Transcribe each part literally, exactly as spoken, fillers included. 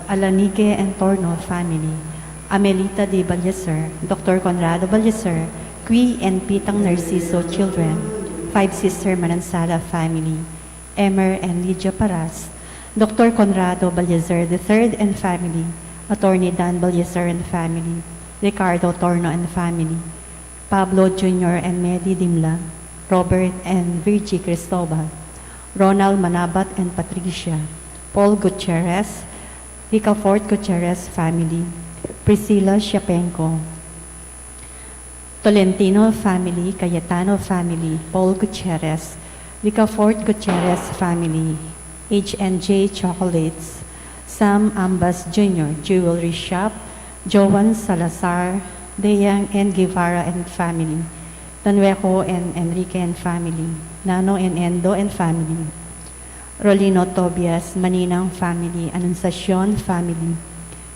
Alanique and Torno family, Amelita de Ballesur, Doctor Conrado Ballesur, Qui and Pitang Narciso children, Five Sister Manansala family, Emer and Lydia Paras, Doctor Conrado Ballesur the third and family, Attorney Dan Ballesur and family, Ricardo Torno and family, Pablo Junior and Medi Dimla, Robert and Virgie Cristobal, Ronald Manabat and Patricia, Paul Gutierrez, Ricafort Gutierrez family, Priscilla Siapenco, Tolentino family, Cayetano family, Paul Gutierrez, Ricafort Gutierrez family, H and J Chocolates, Sam Ambas Junior Jewelry Shop, Joan Salazar, Deyang and Guevara and family, Tanueco and Enrique and family, Nano and Endo and family, Rolino Tobias, Maninang family, Anunciacion family,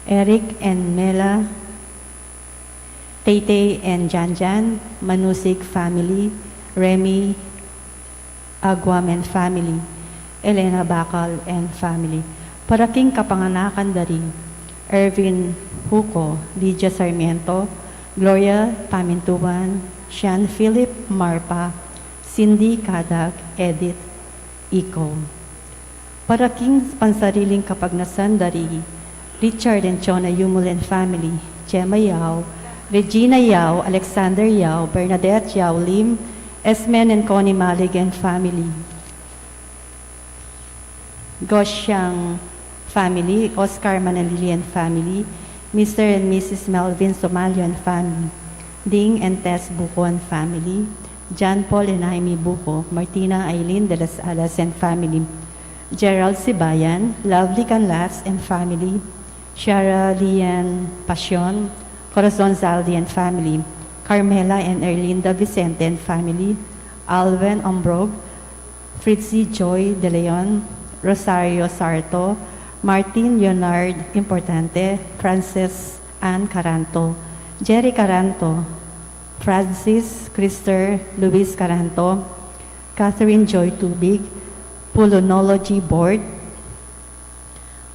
Eric and Mela, Taytay and Janjan, Manusig family, Remy, Aguam and family, Elena Bacal and family. Para king kapanganakan da ri Ervin Huco, Lydia Sarmiento, Gloria Pamintuan, Sean Philip Marpa, Cindy Kadag, Edith Ico. Para king pansariling kapagnasan da ri Richard and Chona Yumul and family, Gemma Yao, Regina Yao, Alexander Yao, Bernadette Yao Lim, Esmen and Connie Malig and family, Gosyang family, Oscar Manalili and family, Mister and Missus Melvin Somalio and family, Ding and Tess Buco and family, John Paul and Jaime Buco, Martina Aileen de las Alas and family, Gerald Sibayan, Lovely Canlas and family, Shara Lian Pasion, Corazon Zaldi and family, Carmela and Erlinda Vicente and family, Alvin Ombrog, Fritzy Joy De Leon, Rosario Sarto, Martin Leonard Importante, Frances Ann Caranto, Jerry Caranto, Francis Christer Luis Caranto, Catherine Joy Tubig, Pulmonology Board,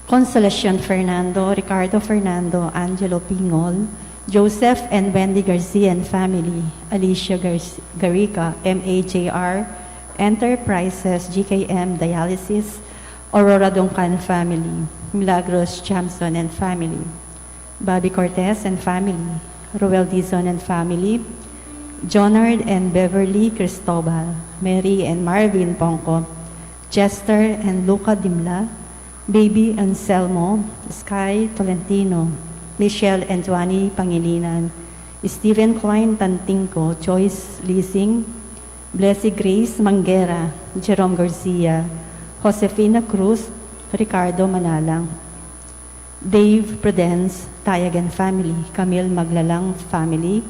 Consolacion Fernando, Ricardo Fernando, Angelo Pingol, Joseph and Wendy Garcia and family, Alicia Gar- Garrica, M A J R, Enterprises, G K M Dialysis, Aurora Duncan family, Milagros Chamson and family, Bobby Cortez and family, Roel Dizon and family, Jonard and Beverly Cristobal, Mary and Marvin Pongco, Chester and Luca Dimla, Baby Anselmo, Sky Tolentino, Michelle and Joanny Pangilinan, Steven Klein Tantingco, Joyce Lising, Blessy Grace Manguera, Jerome Garcia, Josefina Cruz, Ricardo Manalang, Dave Prudence Tayag and family, Camille Maglalang family,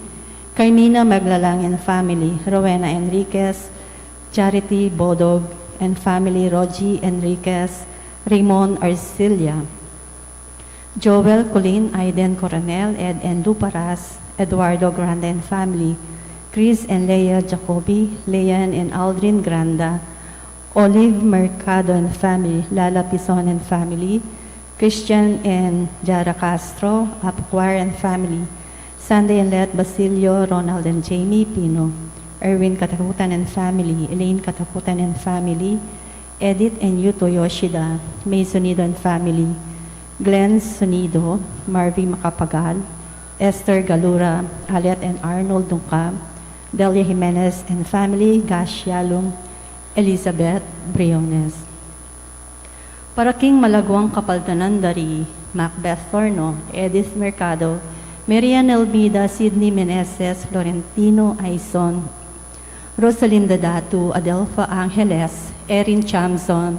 Carmina Maglalang and family, Rowena Enriquez, Charity Bodog and family, Rogie Enriquez, Raymond Arcilia, Joel Colin, Aiden Coronel, Ed and Duparas, Eduardo Grande and family, Chris and Leia Jacobi, Leanne and Aldrin Granda, Olive Mercado and family, Lala Pison and family, Christian and Jara Castro, Apuquar and family, Sunday and Let Basilio, Ronald and Jamie Pino, Erwin Katakutan and family, Elaine Katakutan and family, Edith and Yuto Yoshida, May Sonido and family, Glenn Sonido, Marvy Macapagal, Esther Galura, Alet and Arnold Dungca, Delia Jimenez and family, Gash Yalung, Elizabeth Briones. Para king malaguang kapaldanan da ri Macbeth Torno, Edith Mercado, Marian Elmida, Sydney Meneses, Florentino Aison, Rosalinda Datu, Adelfa Angeles, Erin Chamson,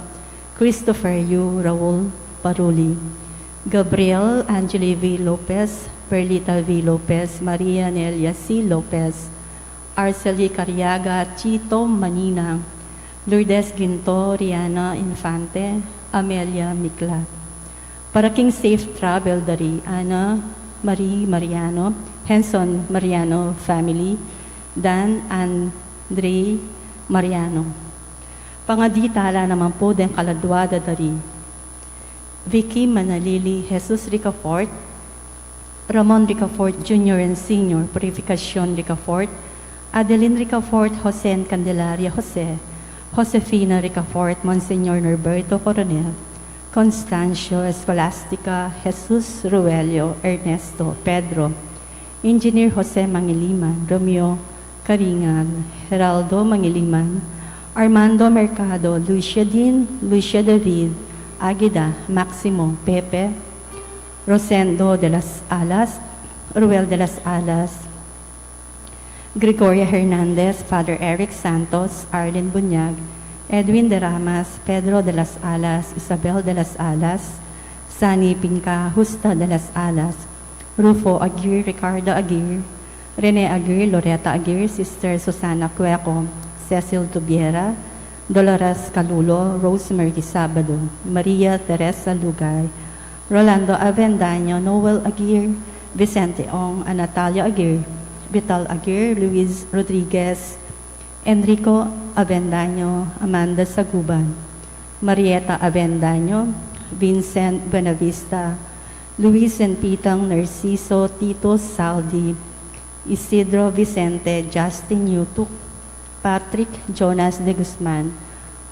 Christopher Yu, Raul Paruli, Gabriel Angeli V. Lopez, Perlita V. Lopez, Maria Nelia C. Lopez, Arceli Cariaga, Chito Maninang, Lourdes Ginto, Riana Infante, Amelia Miklat. Para king safe travel da ri Ana Marie Mariano, Henson Mariano family, Dan Andre Mariano. Pangadi tala naman pu deng kaladua da da ri Vicky Manalili Jesus Ricafort, Ramon Ricafort Junior and Senior Purificacion Ricafort, Adeline Ricafort Jose and Candelaria Jose, Josefina Ricafort Monsignor Norberto Coronel, Constancio Escolastica Jesus Ruelio Ernesto Pedro, Engineer Jose Mangiliman, Romeo Caringan, Geraldo Mangiliman, Armando Mercado, Lucia Dean, Lucia David, Agida, Maximo, Pepe, Rosendo de las Alas, Ruel de las Alas, Gregoria Hernandez, Father Eric Santos, Arlene Bunyag, Edwin de Ramas, Pedro de las Alas, Isabel de las Alas, Sani Pinca, Justa de las Alas, Rufo Aguirre, Ricardo Aguirre, Rene Aguirre, Loretta Aguirre, Sister Susana Cueco, Cecil Tubiera, Dolores Calulo, Rosemary Sabado, Maria Teresa Lugay, Rolando Avendaño, Noel Aguirre, Vicente Ong, Anatalia Aguirre, Vital Aguirre, Luis Rodriguez, Enrico Avendaño, Amanda Saguban, Marieta Avendaño, Vincent Buenavista, Luis and Pitang Narciso, Tito Saldi, Isidro Vicente, Justin Yutuk, Patrick Jonas de Guzman,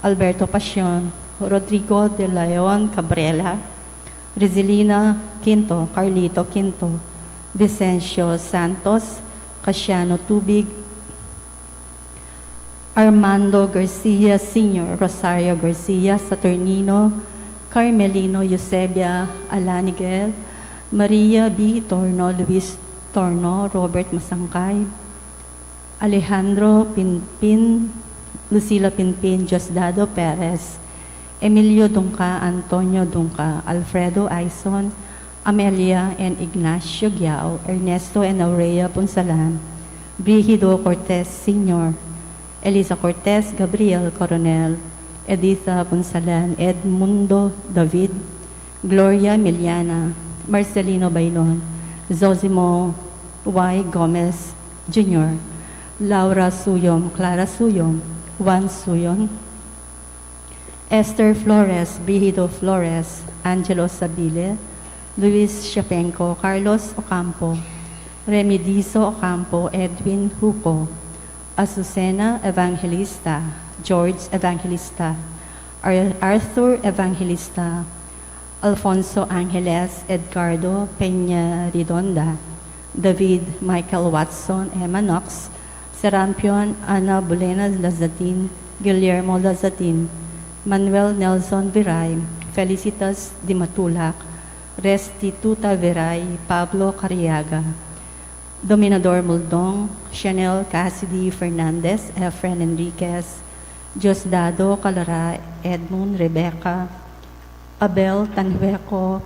Alberto Pasion, Rodrigo de Leon Cabrera, Rizilina Quinto, Carlito Quinto, Vicencio Santos, Casiano Tubig, Armando Garcia Senior, Rosario Garcia, Saturnino, Carmelino Eusebia Alanigel, Maria B. Torno, Luis Torno, Robert Masangkay, Alejandro Pinpin, Lucila Pinpin, Diosdado Perez, Emilio Dungca, Antonio Dungca, Alfredo Aison, Amelia and Ignacio Giao, Ernesto and Aurea Punsalan, Brigido Cortez Senior, Elisa Cortez, Gabriel Coronel, Editha Punsalan, Edmundo David, Gloria Miliana, Marcelino Bailon, Zosimo Y. Gomez Junior, Laura Suyom, Clara Suyom, Juan Suyom, Esther Flores, Brigido Flores, Angelo Sabile, Luis Shapenko, Carlos Ocampo, Remidizo Ocampo, Edwin Huco, Azucena Evangelista, George Evangelista, Ar-, Arthur Evangelista, Alfonso Angeles, Edgardo Peña Redonda, David Michael Watson, Emma Knox, Serampion Ana Bulena Lazatin, Guillermo Lazatin, Manuel Nelson Viray, Felicitas Dimatulac, Restituta Viray, Pablo Cariaga, Dominador Muldong, Chanel Cassidy Fernandez, Efren Enriquez, Diosdado Calara, Edmund Rebecca, Abel Tanhueco,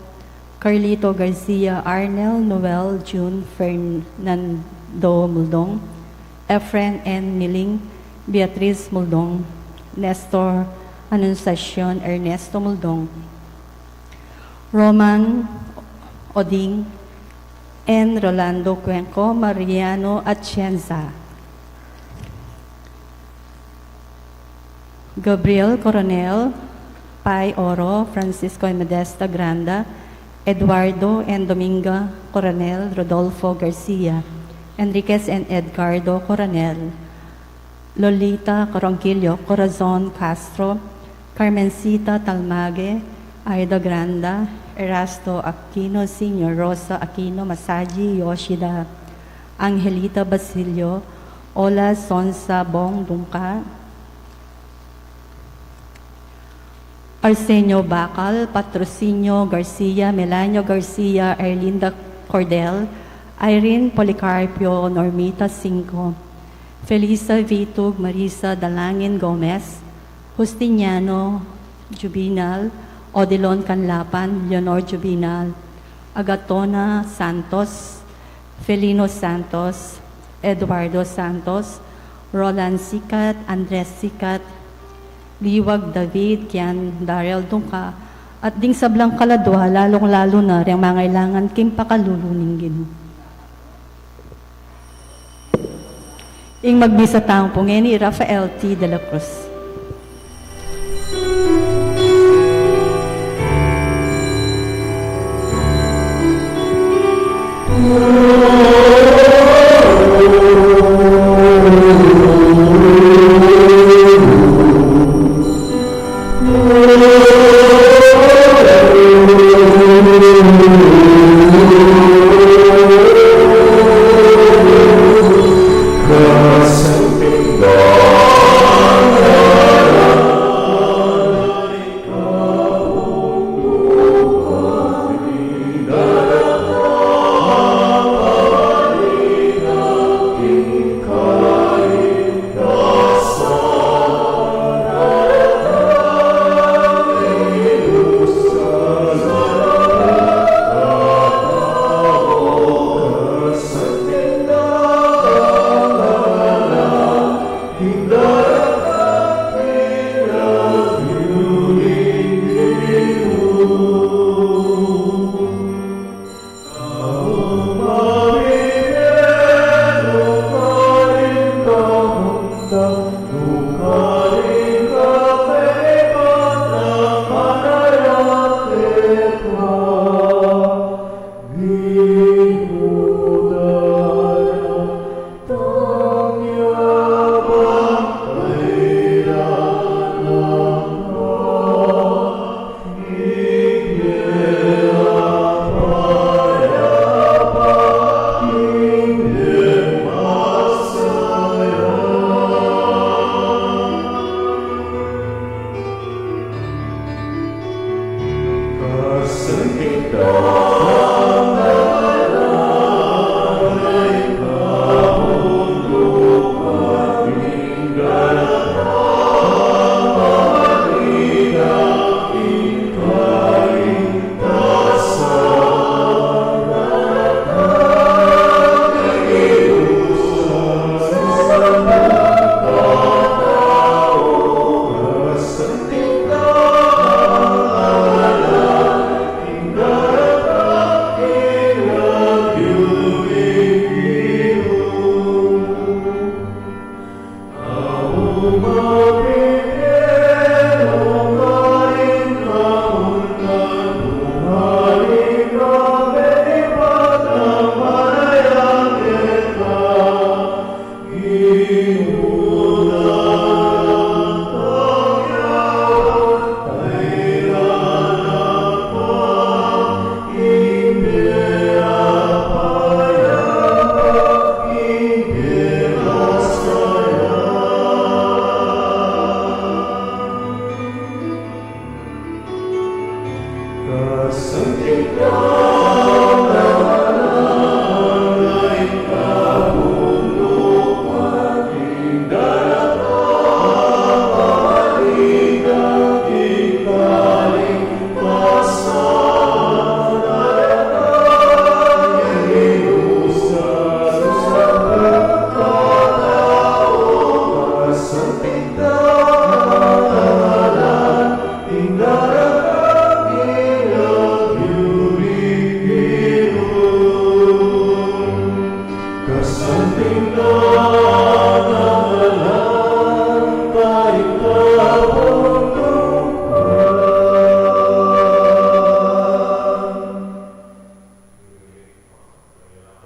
Carlito Garcia, Arnel Noel, June Fernando Muldong, Efren N. Miling, Beatriz Muldong, Nestor Anunciacion, Ernesto Muldong, Roman Oding, N. Rolando Cuenco, Mariano Atienza, Gabriel Coronel, Pai Oro, Francisco and Modesta Granda, Eduardo and Dominga Coronel, Rodolfo Garcia, Enriquez and Edgardo Coronel, Lolita Coronquillo, Corazon Castro, Carmencita Talmague, Aida Granda, Erasto Aquino Senior, Rosa Aquino, Masaji Yoshida, Angelita Basilio, Ola Sonsa Bong Dungca, Arsenio Bacal, Patrocinio Garcia, Melanio Garcia, Erlinda Cordel, Irene Policarpio, Normita Cinco, Felisa Vitug, Marisa Dalangin Gomez, Justiniano Jubinal, Odilon Canlapan, Leonor Jubinal, Agatona Santos, Felino Santos, Eduardo Santos, Roland Sikat, Andres Sikat, Liwag David, Kian Darrell Dungca, at ding sablang kaladua, lalung-lalu na reng mangailangan king pakalulu ning Ginu. Ing magbisa tang pungeni, Rafael T. de la Cruz.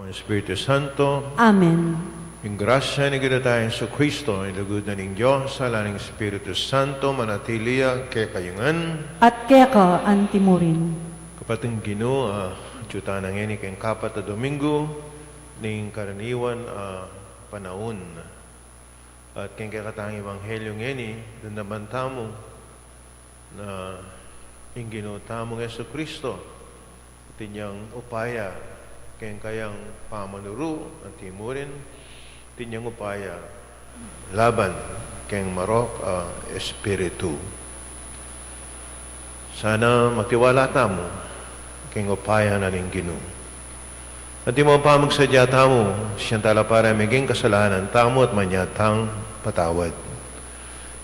Ang Espiritu Santo. Amen. Ing grasya ning Ginu tang Jesucristo, ing lugud na ning Dios, at ing Espiritu Santo, manatili ya kekayu ngan. At keka antimurin. Kapatad king Ginu, ah, atyu tana ngeni king kapat a Domingo ning karaniwan a panaun. At king kekatang ebanghelyo ngeni, dandaman tamu na ing Ginu tamung Jesucristo, atin yang upaya king kayang pamanuru, antimurin, atin yang upaya laban king marok a espiritu. Sana magtiwala tamu king upaya na ning Ginu. Antimong pamagsadya tamu, siyang tala para maging kasalanan tamu at manyatang patawad.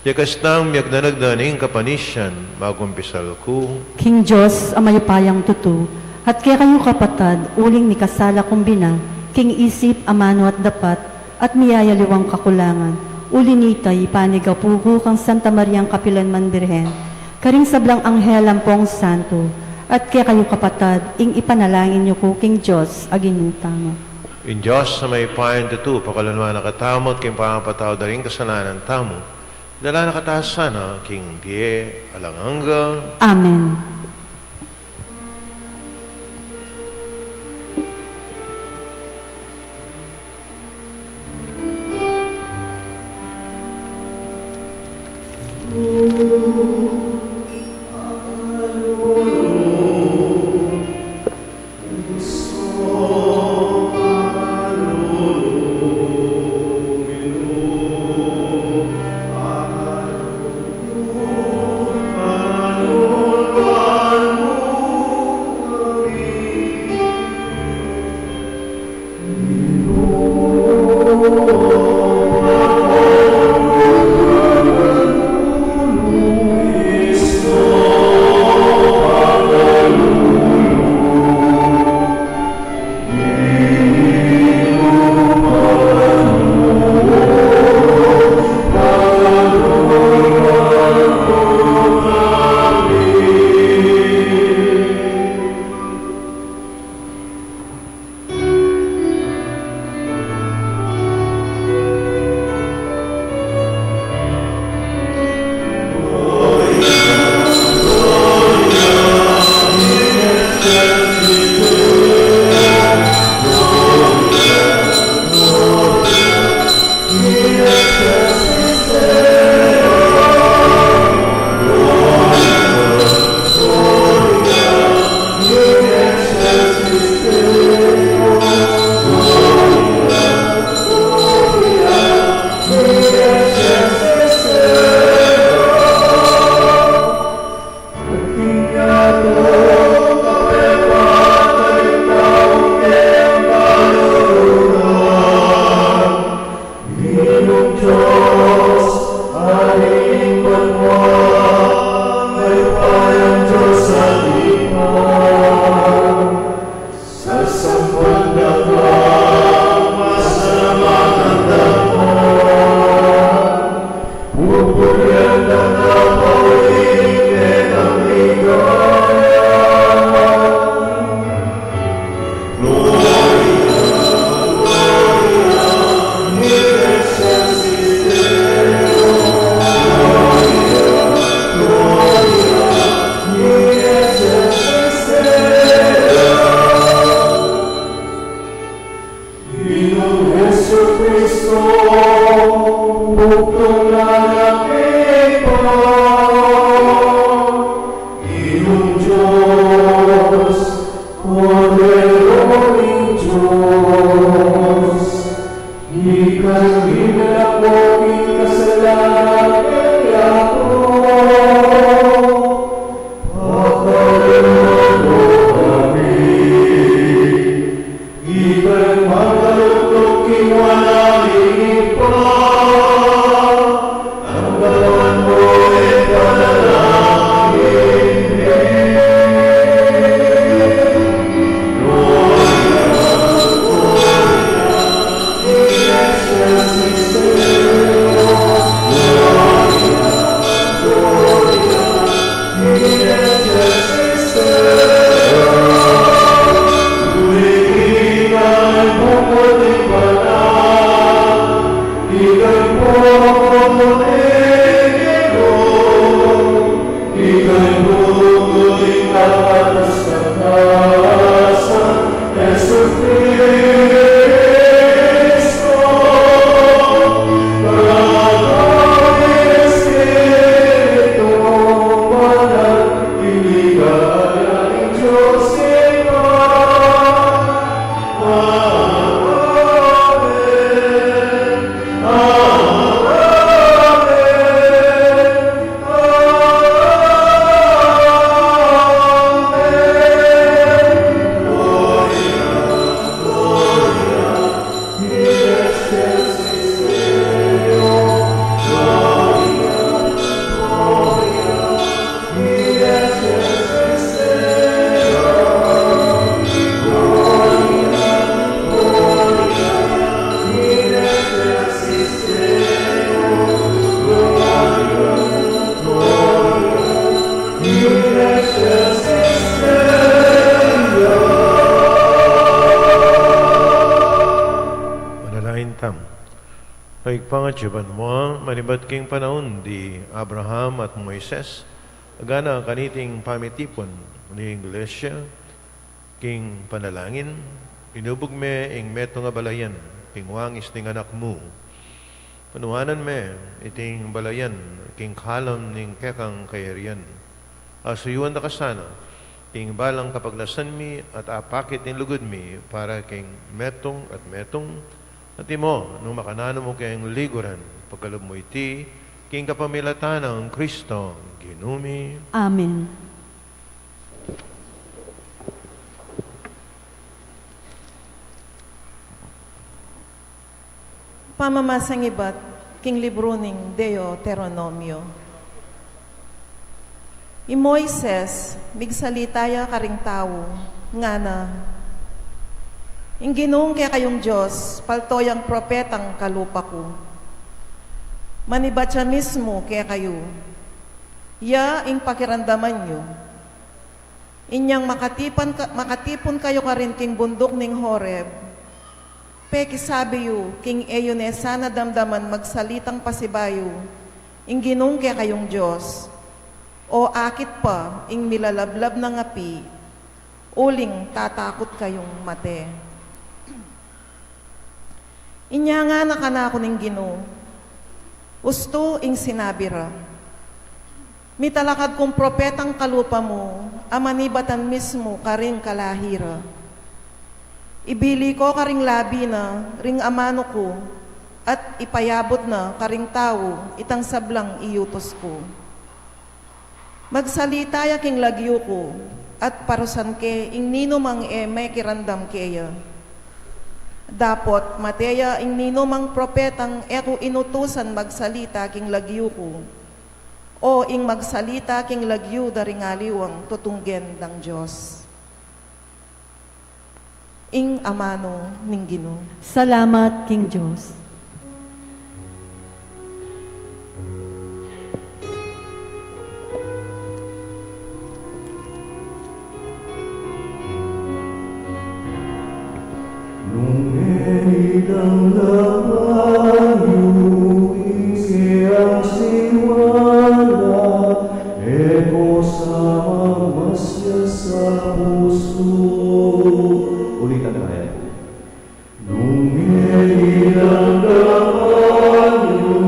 Yakas tang miyagdanag na ning kapanisian, magkumpisal ku king Dios a mayupayang tutu, at kekayu kapatad, uling mikasala kung bina, king isip, amanu at dapat, at miyayaliwang kakulangan. Uli nita, ipanigapu ku kang Santa Mariang kapilanman Birhen, karing sablang anghel ampong santo, At kekayu, kapatad, ing ipanalangin yu ku king Dios a Ginu tamu. Ing Dios a mayupayang tutu, pakalunawan na katamu at king pamapatawad da ring kasalanan tamu, idala na katamu sana king bie alang angga. Amen. Sasamban da ka, pasalamatan da ka, pupurian da ka, pauli king ligaya. Gloria, gloria in excelsis Deo, gloria, gloria in excelsis Deo. Ginung Jesucristo, bugtung na ning Ibpa, Ginung Dios, Kordero ning Dios, ika ing minalako king kasalanan ning yatu, pakalunawan mu kami. Ika ing makaluklut king wanan ning Ibpa, tanggapan mu ing panalangin mi. Gloria, gloria in excelsis Deo, gloria, Ing pangatyaban mu, manibat king panaun di Abraham at Moises, agana kaniting pamitipun ning Iglesia, king panalangin, inubug me ing metung a balayan, king wangis ning Anak mu. Panuanan me iting balayan, king kalam ning kekang kayarian. Asuyuan da ka sana, king balang kapagnasan mi at apakit ing lugud mi para king metung at metung, at imo, nung makananu mu keng liguran, pagkalub mu iti, king kapamilatan nang Kristo, Ginu mi. Amen. Pamamasang ibat king libru ning Deuteronomio. I Moises, migsalita ya karing tau, ngana, Ing Ginung kekayung Dios, palto yang propetang kalupa ku. Manibat ya mismu kekayu. Ya ing pakiramdaman yu. Inyang makatipan ka-, makatipun kayu karin king bunduk ning Horeb, pekisabi yu king e yu ne sana damdaman magsalitang pasibayu ing Ginung kekayung Dios, o akit pa ing milalablab nang api, uling tatakut kayung mate. Inya ngana kanaku ning Ginu, ustu ing sinabi ra, Mitalakad kung propetang kalupa mu, a manibatan mismu karing kalahi ra. Ibili ko karing labi na ring amanu ku, at ipayabut na karing tau itang sablang iutus ku. Magsalita ya king lagyu ku, at parusan ke ing ninumang e mekiramdam keya. Dapot mate ya ing ninumang propetang e ku inutusan magsalita king lagyu ku, o ing magsalita king lagyu da ring aliwang tutunggen dang Dios. Ing amanu ning Ginu. Salamat king Dios. Nung e idang laman yu ing keyang siwala, e ko sa mamasias a pusu. Ulitan tayo. Nung e idang laman yu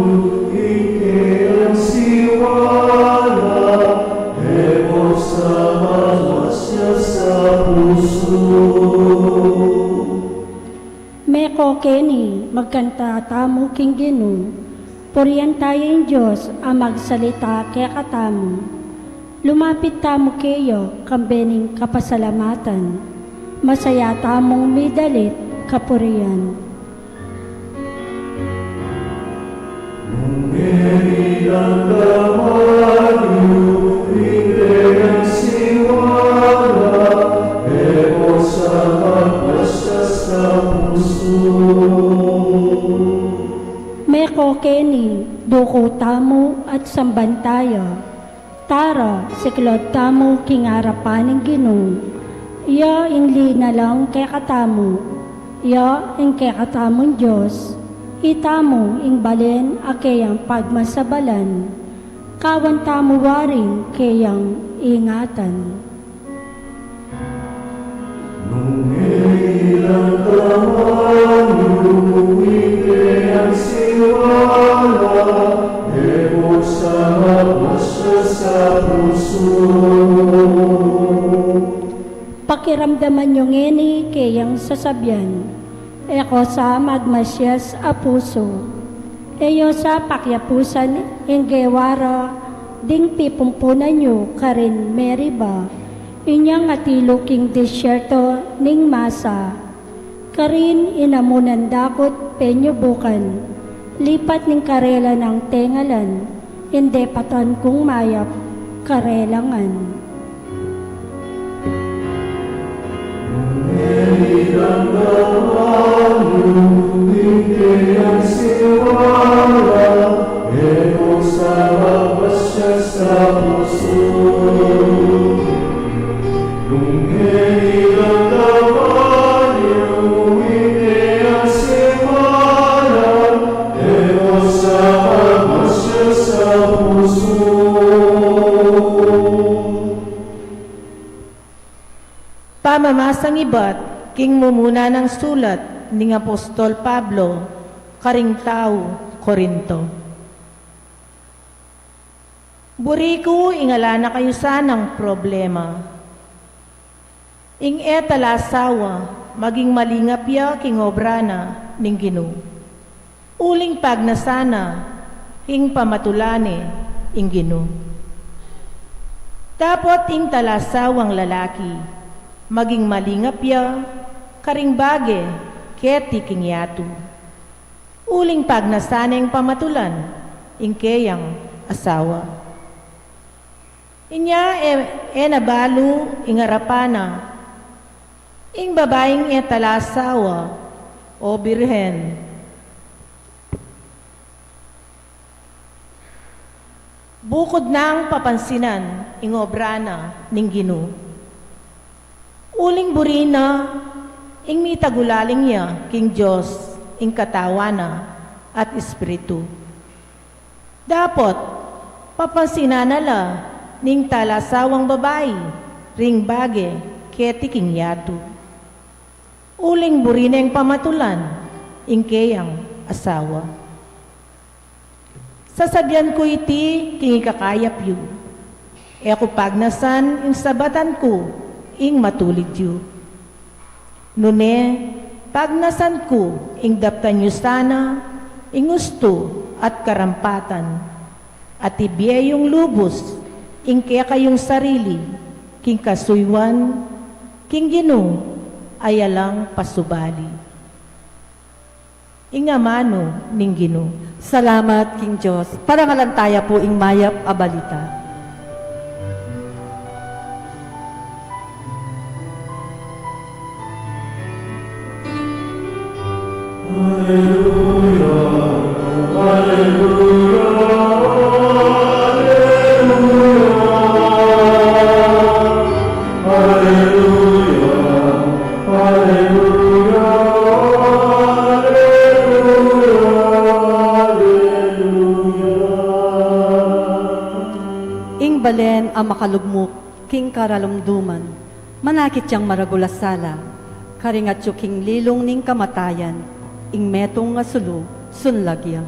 ing keyang siwala, e ko sa mamasias a pusu. Meko keni, magkanta tamu king Ginu. Purian taya ing Dios a magsalita kekatamu. Lumapit tamu keya kambe ning kapasalamatan. Masaya tamung midalit kapurian. Nung e idang laman yu ing keyang siwala, e ko sa mamasias a pusu. Meko keni, duku tamu at samban taya. Tara, siklaud tamu king arapan ning Ginu. Iya ing linalang kekatamu. Iya ing kekatamung Dios. Itamu ing balen a keyang pagmasabalan. Kawan tamu waring keyang ingatan. Nung e idang laman yu ing keyang siwala, e ko sa mamasias a pusu. Pakiramdaman yu ngeni keyang sasabian, e ko sa magmasias a pusu. E yu sa pakiapusan ing gewa ra ding pipumpunan yu karin Meriba, inyang atilu king disyerto ning Masa. Karin inamunan dakut penyubukan, lipat ning karela nang tengalan, ing depatan kung mayap karela ngan. Ibat king mumuna nang sulat ning Apostol Pablo karing tau Corinto. Buri ku ing ala na kayu sanang problema. Ing e talasawa, maging malingap ya king obra na ning Ginu. Uling pagnasan na king pamatulan ne ing Ginu. Dapot ing talasawang lalaki, maging malingap ya karing bage keti king yatu. Uling pagnasan neng pamatulan ing keyang asawa. Inya e, e na balu ing arapan na ing babaing e talasawa o birhen. Bukud nang papansinan ing obra na ning Ginu. Uling buri na ing mitagulaling ya king Dios ing Katawan na at Espiritu. Dapot, papansinan na la ning talasawang babai ring bage keti king yatu. Uling buri neng pamatulan ing keyang asawa. Sasabian ku iti king ikakayap yu. E ku pagnasan ing sabatan ku ing matulid yu. Nune, pagnasan ku ing daptan yu sana ing ustu at karampatan, at ibie yung lubus ing kekayung sarili king kasuyuan, king Ginu a alang pasubali. Ing amanu ning Ginu. Salamat king Dios. Parangalan taya pu ing mayap a balita. Aleluya, aleluya, aleluya, aleluya. Aleluya, aleluya, aleluya. Ing balen a makalugmuk king karalumduman, manakit yang maragul a sala, karing atyu king lilung ning kamatayan, ing metung a sulu, sunlag ya.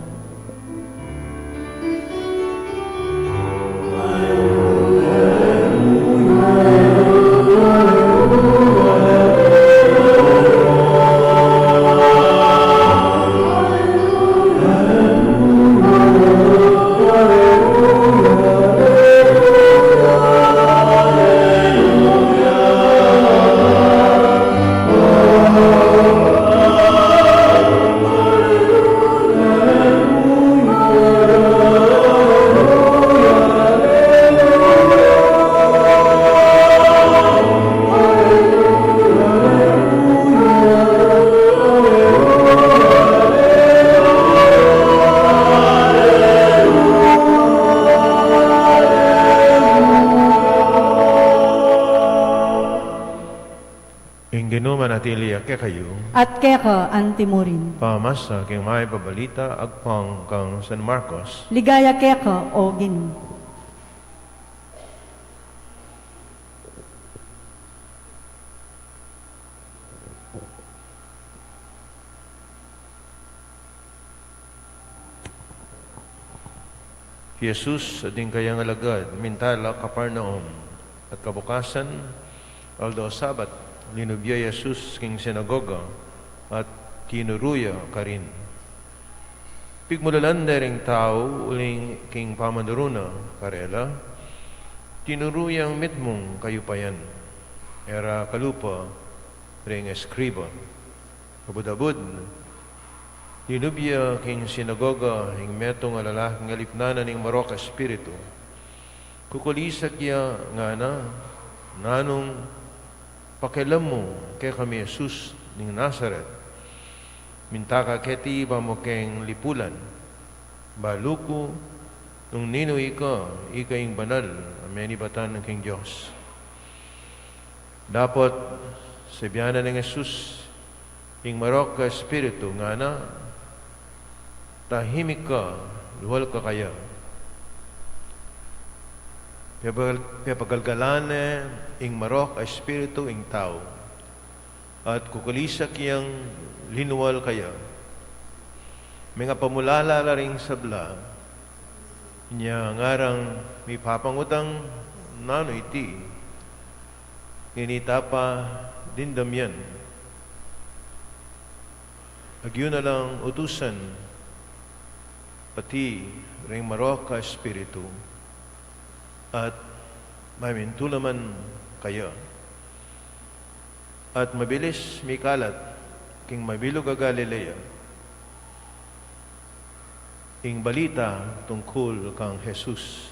Ing Ginu manatili ya kekayu. At keka anti murin. Pamasa king mayap a balita agpang kang San Marcos. Ligaya keka, o Ginu. Jesus at ding kayang alagad minta la Capernaum, at kabukasan, aldo Sabat, linub ya i Jesus king sinagoga, at tinuru ya karin. Pigmulalan de ring tau uling king pamanuru na karela, tinuru yang mitmung kayupayan, e ra kalupa ring eskriba. Kabud-abud, linub ya king sinagoga ing metung a lalaking alipnan na ning marok a espiritu. Kukulisak ya, ngana, Nanung pakialam mu kekami, Jesus ning Nazaret? Minta ka keti ba mu keng lipulan? Balu ku nung ninu ika, ika ing banal a menibatan king Dios. Dapot sabian na neng Jesus ing marok a espiritu, ngana, Tahimik ka, lual ka kaya. Pepagal-, pepagalgalan ne ing marok a espiritu ing tau. At kukalisak yang linual kaya, mengapamulala la ring sabla, inya ngarang mipapangutang nanu iti, ngeni tapa dimdam yan, agyu na lang utusan, pati ring marok a espiritu, at mamintu naman kaya. At mabilis mikalat king mabilug a Galilea ing balita tungkul kang Jesus.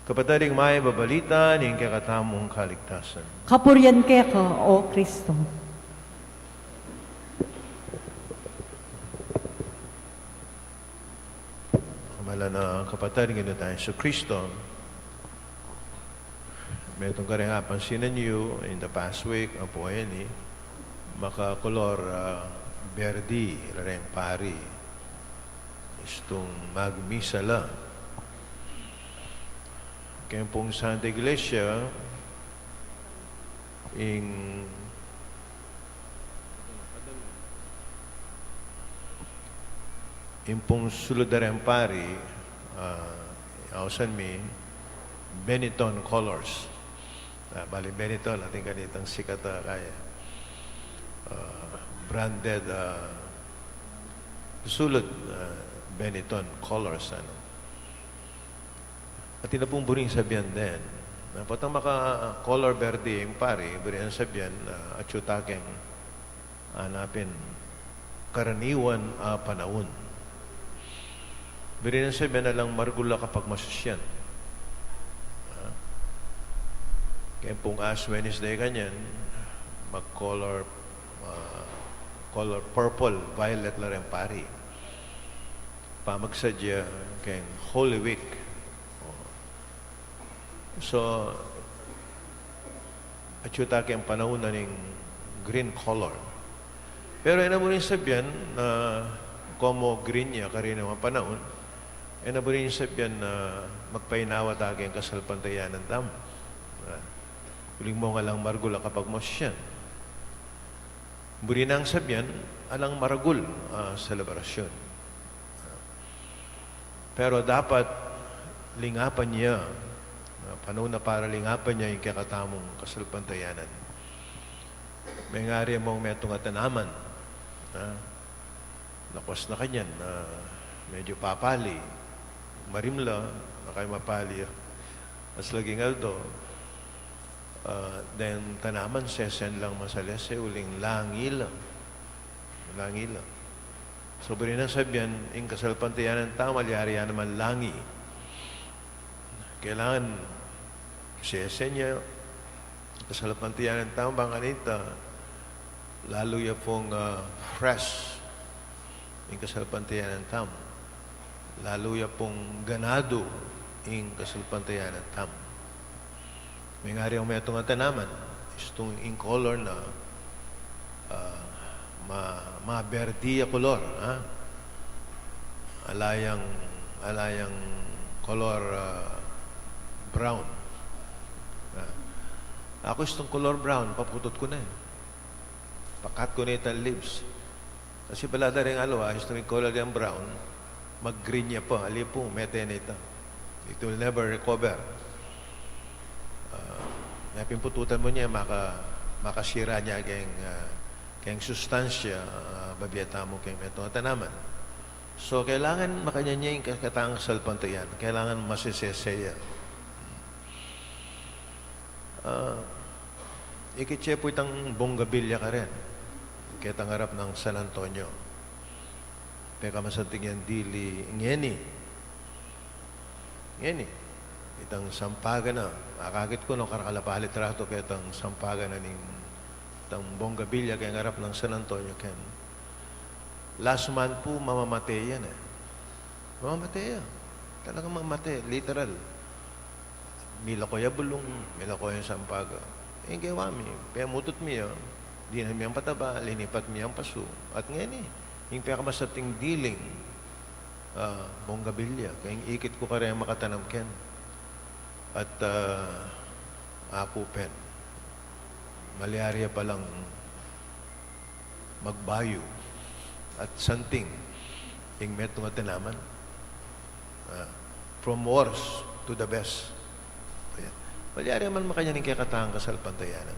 Kapatad, ing mayap a balita ning kekatamung kaligtasan. Kapurian keka, O Kristo. Mala na kapatad, ing Ginu tang Jesu Kristo, metung karing apansinan yu in the past week, apu ini, makakolor, ah, berdi la reng pari, istung magmisa la. Keng pung Santa Iglesia, ing, ing pung sulud da reng pari, ah, ausan mi Benetton colors. Ah, bale Benetton, atin kanitang sikat a kaya, ah, branded, ah, sulud, ah, Benetton colors, anu. Atin na pung buring sabian den. Na potang maka-color berdi ing pari, buring sabian, ah, atyu ta keng, ah, napin karaniwan a panaun. Buring sabian alang maragul a kapagmasusyan. Ah, keng pung Ash Wednesday kanyan, mag-color, ah, color purple, violet la reng pari. Pamagsadya keng Holy Week. O. So, atyu ta keng panaun na ning green color. Pero e na buring sabian na komo green ya karaniwan a panaun, e na buring sabian na magpainawa ta keng kasalpantayanan tamu. Ah, uling mung alang maragul a kapagmasusyan. Buri nang sabian, alang maragul a selebrasyun. Pero dapat lingapan ya, ah, panaun na para lingapan ya ing kekatamung kasalpantayanan. Mengari mung metung a tanaman, ah, lakwas na kanyan, ah, medyu papali, marimla, na kaya mapali, ah, aslaging aldo, ah, deng tanaman sesen lang masalese, uling langi la. Langi la. So, buri nang sabian, ing kasalpantayanan tamu, malyari ya naman langi. Kailangan sesen ya kasalpantayanan tamu, bang kanita, lalu ya pung, ah, fresh ing kasalpantayanan tamu. Lalu ya pung ganadu ing kasalpantayanan tamu. Mengari mung metung a tanaman, istung ing color na, ah, ma-, maberdi a kolor, ha? Ala yang, ala yang kolor, ah, brown. Ah. Aku istung kolor brown, paputut ku na, e. Pakat ku na itang leaves. Kasi bala da ring aliwa, istung ing kolor yang brown, mag-green ya pa, ali pu, mete na ita. It will never recover. Ah, ya pin pututan mu ne, maka-, makasira ne keng, ah, keng sustansya, ah, babie tamu keng metung a tanaman. So, kailangan makanyan ya ing kekatang kasalpantayanan, kailangan masesese ya. Ah, ikit ye pu itang bougainvillea karen, ketang arap nang San Antonio. Pekamasanting yang dili ngeni. Ngeni. Itang sampagan na. Akakit ku no, karakal a palitratu ketang sampagan na ning, itang bougainvillea keng arap nang San Antonio ken. Last month pu, mamamate yan, e. Mamamate ya. Talagang mamamate, literal. Milako ya bulung, milako ya sampaga. E, ing kewa mi, pemutut mi ya, dinan mi yang pataba, linipat mi yang pasu. At ngeni, ing pekamasanting diling, ah, bougainvillea, keng ikit ku kareng makatanam ken. At, ah, aku pin, malyari ya palang magbayu at santing ing metung a tinaman. Ah, from worst to the best. Ayan. Malyari man makanyan ing kekatang kasalpantayanan.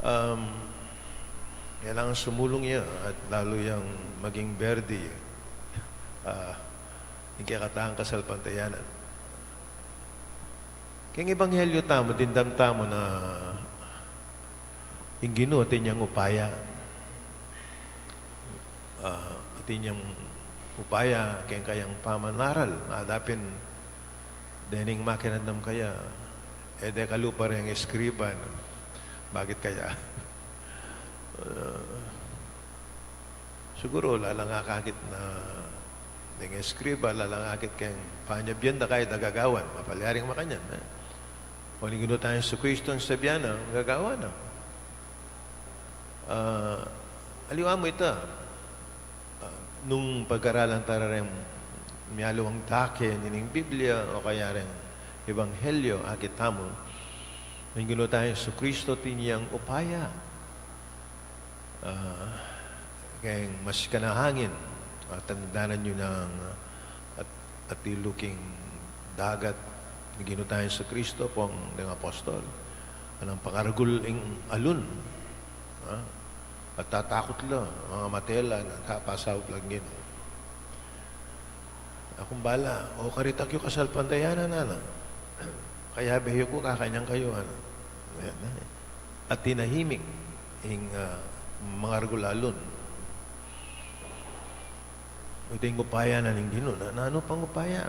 Um, kailangan sumulung ya at lalu yang maging berde, ah, ing kekatang kasalpantayanan. Keng ebanghelyo tamu, dimdam tamu na ing Ginu atin yang upaya. Ah, atin yang upaya keng kayang pamanaral. Adapin dening makiramdam kaya, e de kalupa reng eskriba. Bakit kaya? Ah, siguru lalang akakit na deng eskriba, lalang akit keng panyabian da kaya da gagawan. Mapalyaring makanyan, e? O ning Ginu tang Jesucristo, ing sabian na, gagawan na. Ah, aliwa mu ita, ah, nung pag-aralan ta reng mialiwang dake ning Biblia o kaya reng ebanghelyo, akit tamu, ing Ginu tang Jesucristo atin yang upaya. Ah, keng masikan a hangin, ah, tandanan yu nang, ah, at, atilu king dagat, ing Ginu tang Jesucristo, pung deng apostol, anang pangaragul ing alun, ah, at tatakut la, mangamate la, nang kapasaup la ing Ginu. Aku bala, o karitak yu kasalpantayanan, ana. Kayabe yu ku, kakanyan kayu, ana. Ayan, e. At tinahimik ing, ah, mangaragul a alun. Ita ing upaya na ning Ginu, na, nanu pang upaya?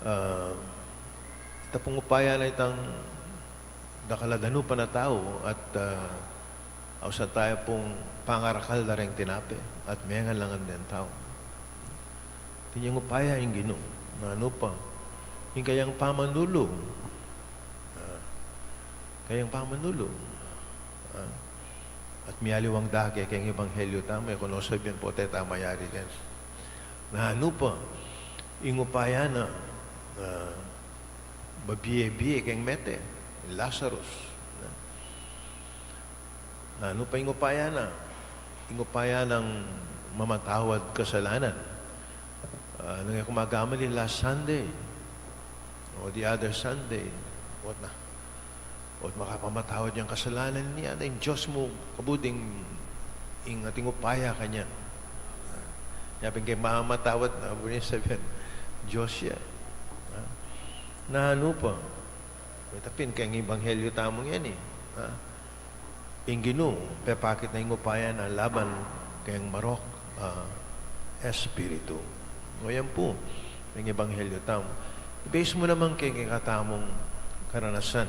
Ah, ita pung upaya na itang dakal a danupan a tau at, ah, ausan taya pung pangarakal da reng tinape at mengan la ngan deng tau. Atin yang upaya ing Ginu. Nanu pa? Ing kayang pamanulu. Ah, kayang pamanulu. Ah, at mialiwang dake keng ebanghelyo tamu, e ku no sabian pu, e ta mayari keni. Nanu pa? Ing upaya na, ah, babie-bie keng mete, Lazarus. Nanu pa ing upaya na? Ing upaya nang mamatawad kasalanan. Ah, nung e ku magkamali, last Sunday o the other Sunday, what na? O't makapamatawad yang kasalanan niya, ing Dios mu, kabud ing, ing ating upaya kanyan. Ah, yapin keng mamatawad na, buri sabian, Dios ya. Ah, nanu pa? Ita pin keng ebanghelyo tamu ngeni, ah, ing Ginu pepakit na ing upaya na laban keng marok a espiritu. O yan pu ing ebanghelyo tamu. I-base mu naman keng kekatamung karanasan.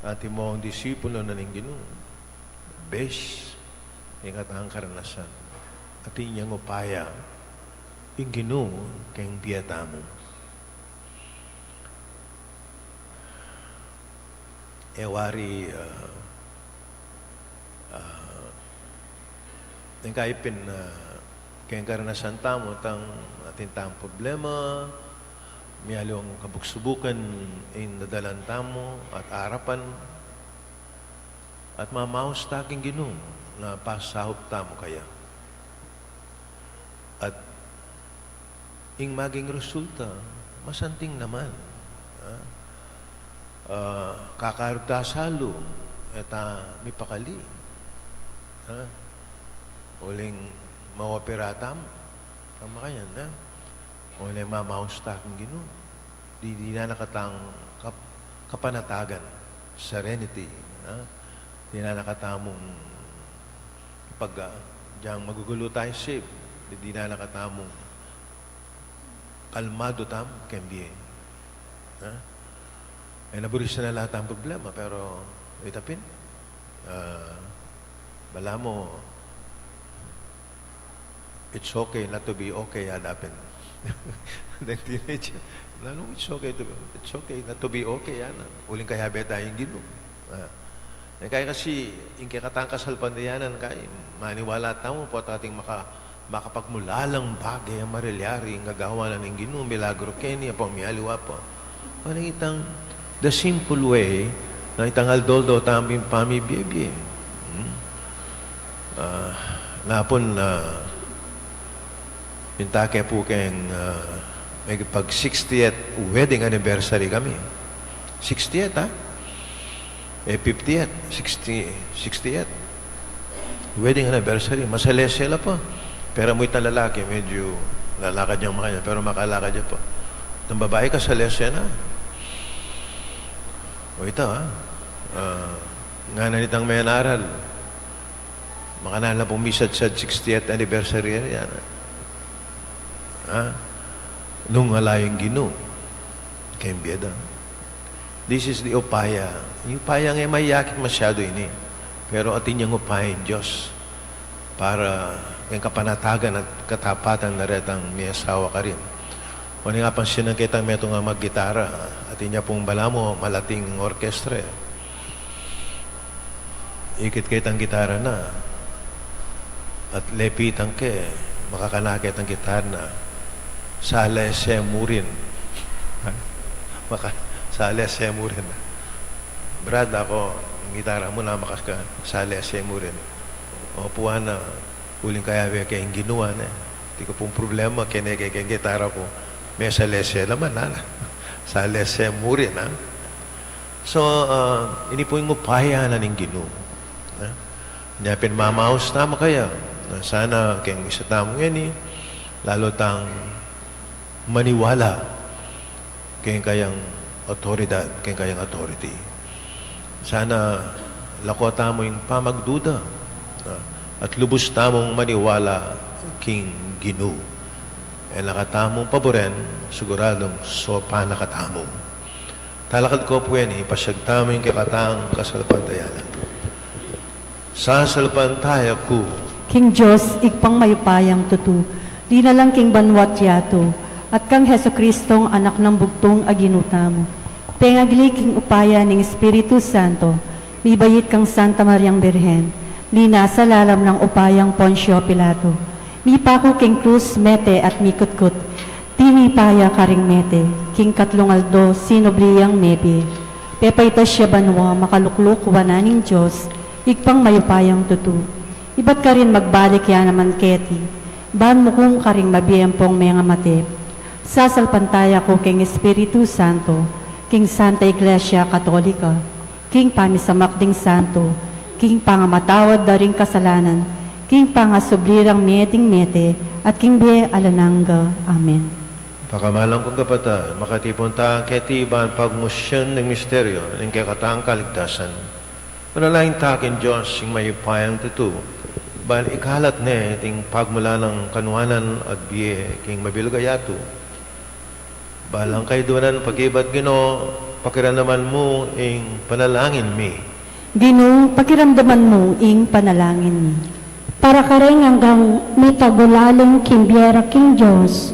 Atin mung disipulo na ning Ginu. Base keng kekatang karanasan. Atin yang upaya ing Ginu keng bie tamu. E wari, ah, ah, ing kaipin, ah, keng karanasan tamu, tang atin tang problema, mialiwang kabuk-subukan ing dadalan tamu at arapan, at mamaus ta king Ginu na pasaup tamu kaya. At ing maging resulta, masanting naman. Ah, ah, kakarta salu, e ta mipakali. Ah, uling maopera tamu, tama kanyan, ah? Uling mamaus ta king Ginu. Didinan na katang kap-, kapanatagan, serenity, ah? Dinan na katamung pag, ah, diyang magugulu tayung sip, didinan na katamung kalmadu tamu keng bie. Ha? E na buri sana la tang problema, pero ita pin, ah, balamu, it's okay not to be okay, ya da pin. Deng teenager, nanu, it's okay to, it's okay not to be okay, ya na. Uling kayabe ta ing Ginu. Ah. E kaya kasi, ing kekatang kasalpantayanan kaya, maniwala tamu, pota ating maka-, makapagmulalang bage a marilyari, ing gagawan na ning Ginu, milagru keni, ampong mialiwa pa. Parang itang the simple way, na itang aldo-aldo tamu ing pamibie-bie. Hmm? Ah, napun, ah, pintake pu keng, ah, makipag sixtieth wedding anniversary kami. Sixtieth, ha? Eh, fiftieth, sixty, sixtieth. Wedding anniversary, masalese la pa. Pero mu itang lalaki, medyo lalakad yang makanya, pero makalakad ya pa. Itang babai, kasalese na. O ita, ha? Ah, ngana nitang menaral, makananu la pung misadsad sixtieth anniversary yan, ha? Nung ala yang Ginu keng bie da. This is the upaya. Ing upaya ngan e mayakit masyadu ini. Pero atin yang upaya ing Dios para keng kapanatagan at katapatan na retang miyasawa karin. Uli, napansin ke itang metung a maggitara, atin ya pung balamu malating orkestra, e. Ikit ke itang gitara na, at lepitan ke, makakanta ke itang gitara na, "Salese mu rin." Maka-, "Salese mu rin." "Brad, aku, gitara mu na, makaka-, salese mu rin." "Opu, ana, uling kayabe ke ing Ginu, ana." Atin ku pung problema, kene ke keng gitara ku, mesalese naman, ana. "Salese mu rin, ha?" So, ah, ini pu ing upaya na ning Ginu, ha? Inya pin mamaus tamu kaya, na sana keng misa tamu ngeni, lalu tang maniwala keng kayang autoridad, keng kayang authority. Sana lako tamu ing pamagduda, ha? At lubus tamung maniwala king Ginu. E na katamu paburen, siguradung sopan na katamu. Talakad ku pu ini, ipasyag tamu ing kekatang kasalpantayanan. Sasalpantaya ku king Dios, Ibpang mayupayang tutu, linalang king banua't yatu, at kang Jesucristong Anak nang bugtung a Ginu tamu, pengagli king upaya ning Espiritu Santo, mibait kang Santa Mariang Birhen, linasa lalam nang upayang Poncio Pilato, mipaku king krus, mete at mikutkut, tinipa ya karing mete, king katlung aldo sinubli yang mebie. Pepaitas ya banua, makalukluk wanan ning Dios, Ibpang mayupayang tutu. Ibat karin magbalik ya naman keti, ban mukum karing mabie ampong mengamate. Sasalpantaya ku king Espiritu Santo, king Santa Iglesia Katolika, king pamisamak ding santo, king pangamatawad da ring kasalanan, king pangasubli rang meting mete, at king bie alang angga. Amen. Pakamalan kung kapatad, makatipun ta keti ban pagmusyun ning misteryu ning kekatang kaligtasan. Manalangin ta king Dios, ing mayupayang tutu, ban ikalat ne iting pagmulan nang kanuanan at bie king mabilug a yatu. Balang kayadwanan, pakibat, Ginu, pakiramdaman mu ing panalangin mi. Ginu, pakiramdaman mu ing panalangin mi. Para kareng anggang mitagulaling king bie ra king Dios,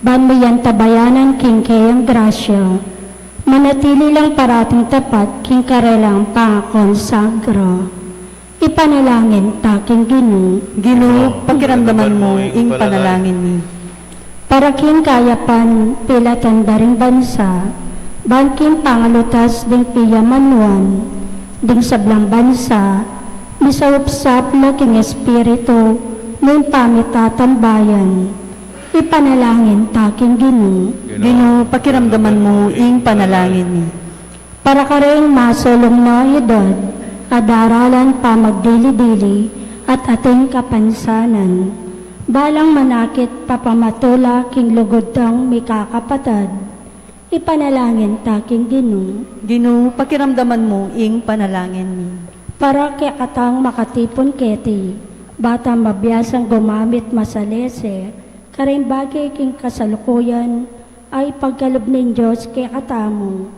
ban miyantabayanan king keyang grasya, manatili lang parating tapat king karelang pangakonsagra. Ipanalangin ta king Ginu. Ginu, pakiramdaman mu ing panalangin mi. Para king kayapan pilatan da ring bansa, ban king pangalutas ding piyamanuan ding sablang bansa, misaup-saup la king espiritu ning pamitatambayan. Ipanalangin ta king Ginu. Ginu, pakiramdaman mu ing panalangin mi. Para kareng masulung na edad, a daralan pamagdili-dili, at ating kapansanan, balang manakit papamatula king lugud tang mikakapatad, ipanalangin ta king Ginu. Ginu, pakiramdaman mu ing panalangin mi. Para kekatang makatipun keti, ba tang mabiasang gumamit masalese karing bage king kasalukuyan a ipagkalub ning Dios kekatamu,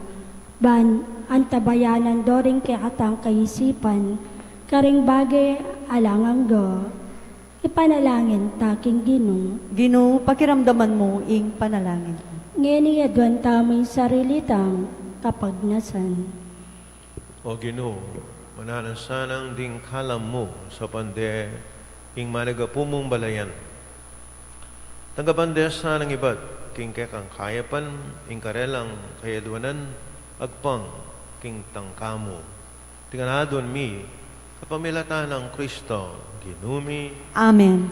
ban antabayanan da ring kekatang kaisipan karing bage alang angga. Ipanalangin ta king Ginu. Ginu, pakiramdaman mu ing panalangin mi. Ngeni aduan tamu ing sarili tang kapagnasan. O Ginu, mananu sanang ding kalam mu saupan de ing managapu mung balayan. Tanggapan de sanang ibat king kekang kayapan ing karelang kayadwanan agpang king tangka mu. Ing aduan mi Kapamilatan nang Kristo, Ginu mi. Amen.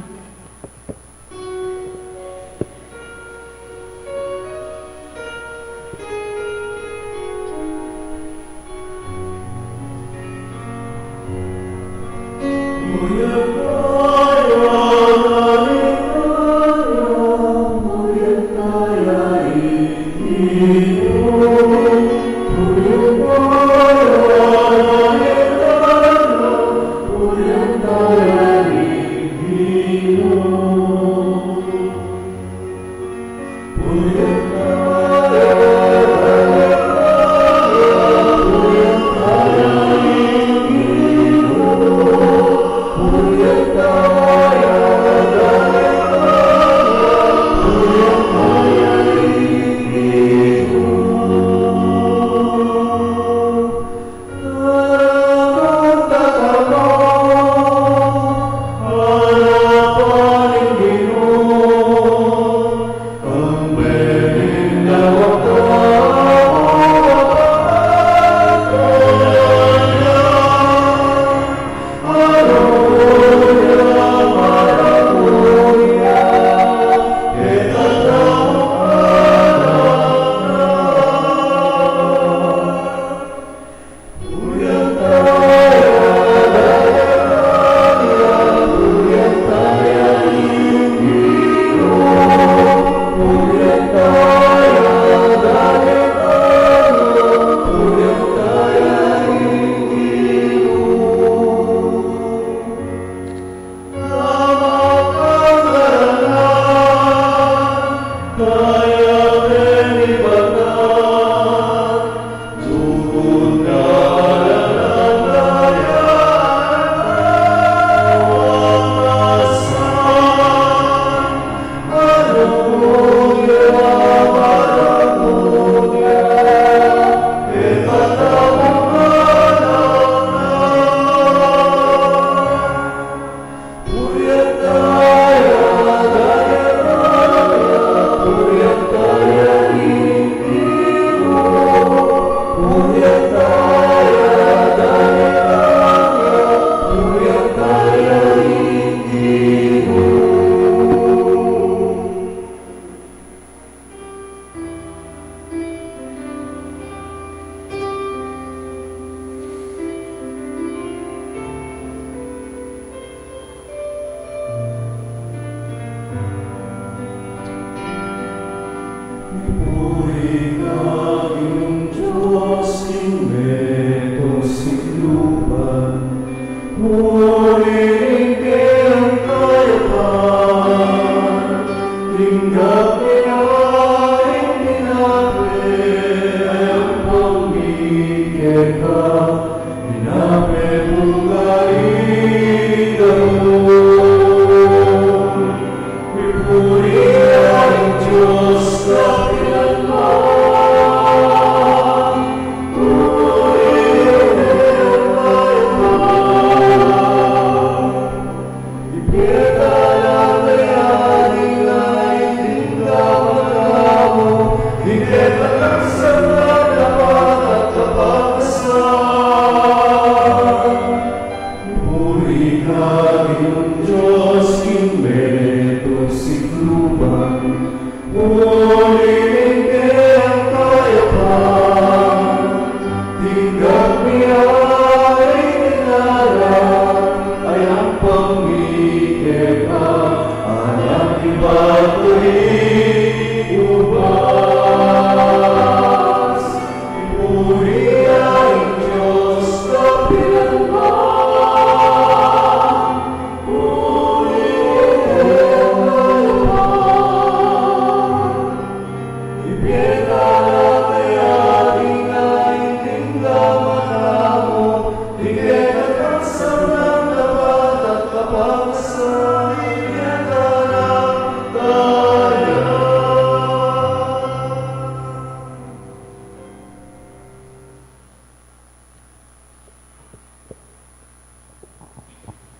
Puri ka king Dios king metung sikluban. Puri ning kayang kayapan. Tinggap mi ing tinape a yampang mi keka. Tinape pung kaligaya. Mipuri ya ing Dios kapilan man. Puri ning kayang kayapan. Ing kekang alang angga ing tinggap mi keka, ing kekang sangkap dapat at kapakasan. Puri ka king Dios king metung sikluban. Puri ning kayang kayapan. Tinggap mi ing tinape a yampang mi keka, alang ibat kuning ubas. Puri ya ing Dios kapilan man. Puri ning kayang kayapan.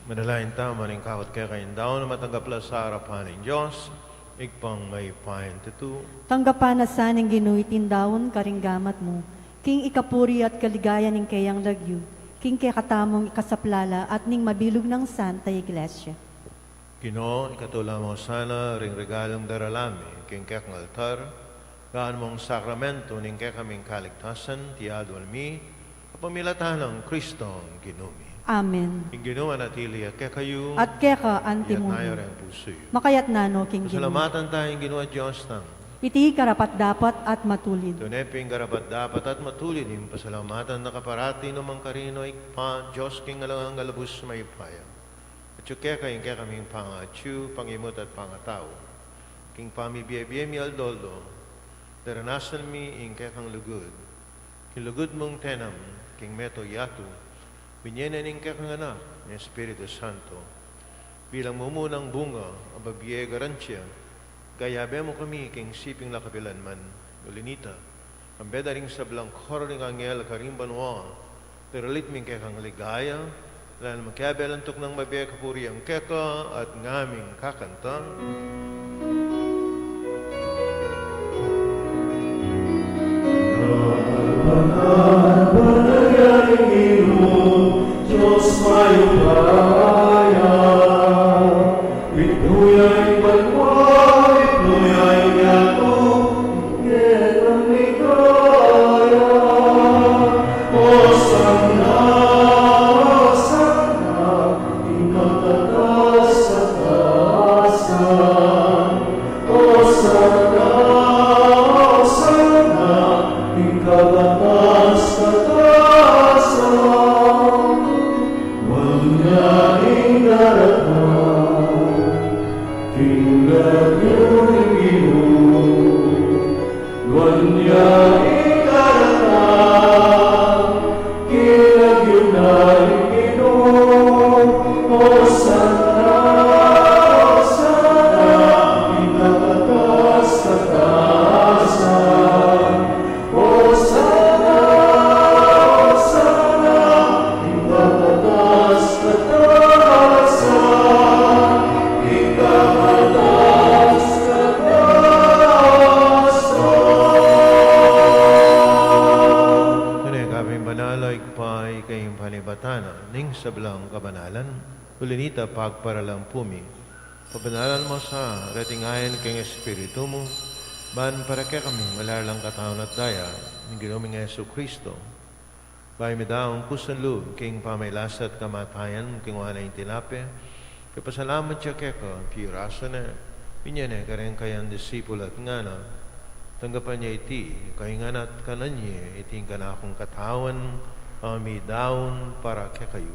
Manalangin tamu, mayap king kapwa tamu, ing daun matanggap la sa arapan ning Dios, Ibpang mayupaya. Tanggapan na sa ning Ginu iting daun karing gamat mu, king ikapuri at kaligayan ning keyang lagyu, king kekatamung ikasaplala at ning mabilug nang Santa Iglesia. Ginu, ikatula mu sana ring regalung daralan mi king kekang altar, gawan mung sakramentu ning kekaming kaligtasan, iti adwan mi kapamilatan nang Kristong Ginu mi. Amen. Ing Ginu manatili ya kekayu. At keka antimurin. Iyatas yu reng pusu yu. Makayatna no king Ginu. Pasalamatan taya ing Ginu a Dios tamu. Iti karapat-dapat at matulid. Tune pin karapat-dapat at matulid ing pasalamatan da ka parati, nu man karin, o Ibpa, Dios king alang angga, lubus mayupaya. Atyu keka ing kekaming pangatyu, pangimut at pangatau. King pamibie-bie mi aldo-aldo, daranasan mi ing kekang lugud. King lugud mung tenam king meto yatu, binie ne ning kekang Anak ning Espiritu Santo bilang mumunang bunga a babie garantia, gayabe mu kami king siping la kapilan man. Uli nita, kambe da ring sablang koro ring anghel karing banua, daralit mi ing kekang ligaya, lalam king kabelan tuknang mabie kapurian keka at ngaming kakanta. Banal, banal ya ing Ginu, Dios mayupaya. Mitmu ya ing banua, mitmu ya ing yatu, ing kekang ligaya. Hosanna, Hosanna, ing kataas-katasan. Hosanna, Hosanna, ing kataas-katasan. Nuan ya ing daratang king lagyu ning Ginu. Nuan ya ing daratang king lagyu ning Ginu. Hosanna, Hosanna, ing kataas-katasan. Hosanna, Hosanna, ing kataas-katasan, ing kataas-katasan. Ngeni, kapin banal, o Ibpa, ika ing panibatan ning sablang kabanalan. Uli nita, pagparalan pu mi, pabanalan mu sa reting ain king Espiritu mu, ban para kekami malalang katawan at daya ning Ginu ming Jesucristo. Bayu mi daun kusang lub king pamagkasakit at kamatayan, kinuan ne ing tinape, pepasalamat ya keka, pirasu ne, binie ne kareng kayang disipul at ngana: Tanggapan ye iti kayu ngan at kanan ye, iti ing kanakung katawan, a midaun para kekayu.